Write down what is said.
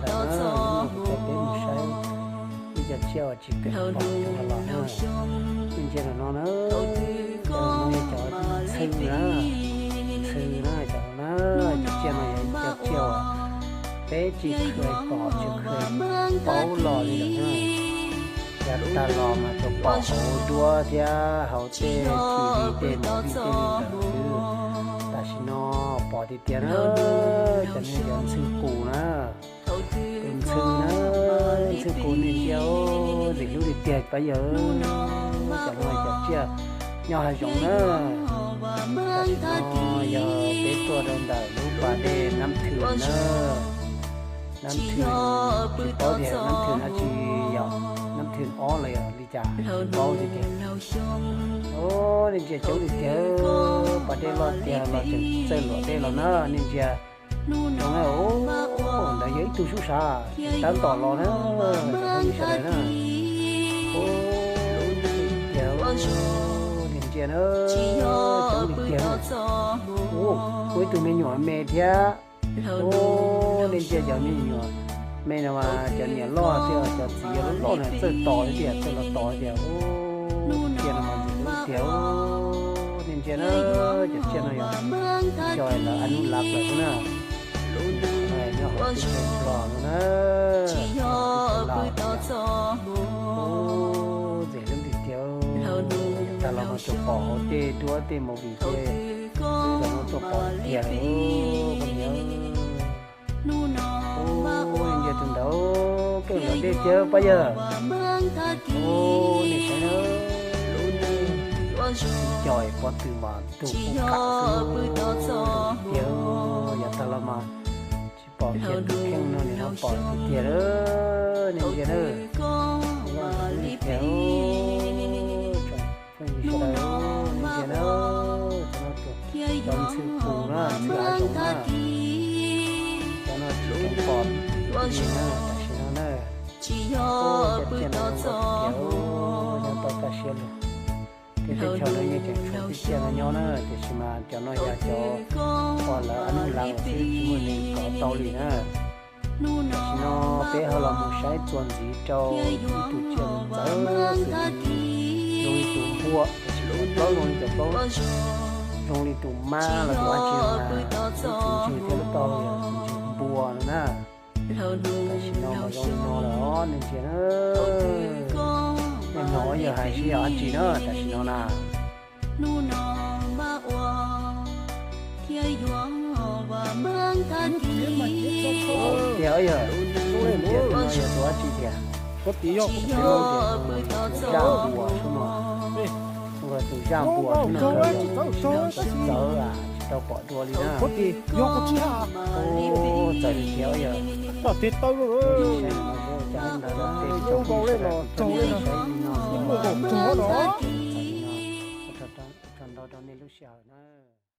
Hnub no kuv coj peb mus saib ib co tsiaj uas tsis keem pom dua los na. Nej ntsia ntawm no na, cov no yog cov ntxhw na, ntxhw na, cov no na, cov tsiaj no yog ib co tsiaj uas peb tsis kheev pom tsis kheev paub los li lawm na. Yav tag los mas tsuas pom hauv duab thiab hauv tej T V tej movie tej li ntawd xwb. Tam sim no pom tiag tiag na, cov no yog ntxhw qus na. Tus ntxhw na, ntxhw qus nej ntsia, ntxim hlub tiag tiag pab yawg. Cov no cov tsiaj nyob hav zoov na. Tam sim no yog peb tuaj rau ntawm lub pas dej Nab Thwm na. Nab Thwm, tsis paub tias Nab Thwm dab tsi, yog Nab Thwm ob los yog li cas tsis paub tiag tiag. Os, nej ntsia coob tiag tiag, pas dej loj tiag los tseem txawj luam dej los na, nej ntsia. Ntawd yog ib tug sub sav tab tom los na, cov phooj ywg sawv daws na. Os, tiag, nej ntsia na, coob tiag tiag. Ua ib tug me nyuam me thiab. Os, nej ntsia cov me nyuam me no mas cov niam loj thiab cov txiv yog loj loj na txawj tos thiab tias txawj los tos tias, os, tsiaj no mas ntxim hlub tiag. Nej ntsia na, cov tsiaj no yog cov lawv a nub lav plaws xwb na. Nyob hauv teb chaws Nplog no na, teb chaws Laus tiag. Os, ntxim hlub tiag tiag. Yav tag los mas tsuas pom hauv tej duab tej movie tej, tam sim no tuaj pom tiag lawm phooj ywg. Os, nej ntsia tus ntawd, keej luam dej tiag pab yawg. Os, nej saib na, tsis co pob tw mas tus kuj kam xwb tiag. Yav tag los mas tsis pom kiag tus kheej no, nim no pom tiag tiag lawm. Nej ntsia na, tiag. Phooj ywg sawv daws, nej ntsia na, cov no tus, cov ntxhw qus na, ntxhw hav zoov na. Cov no tsis keev pom li na, tam sim no na. Cov tsiaj no zoo nkauj tiag tiag, nyob tau kaj siab lug. Tej teb chaws no yeej tseem tshuav tej tsiaj no nyob na, tiam sis mas cov no yog cov uas lawv a nub lav xwb, tsis muaj neeg kov tau li na. Tam sim no peb ho los mus saib txuas ntxiv rau ib tug tsiaj ntxawv xwm li, zoo li tus npua, tiam sis cov plaub zoo li cov plaub, zoo li tus mab los tus dab tsi no na, lub txiv ntsig thiab lub taub hau yog txiv ntsig npua no na. Tam sim no mas zoo li no lawm os, nej ntsia na. Nej hnov yawg hais seb yog dab tsi na tam sim no na. Tiag yog, tiag no yog tus dab tsi tiag? Tus zaj npua xwb no, tus zaj npua xwb no, txawv, tsis tau pom dua li na. Txawv tiag yog. Ntawd los tej tsoom phooj ywg sawv daws, kuv coj nej los saib li no, txawv li no, ua tsaug ntau rau nej lub sij hawm na.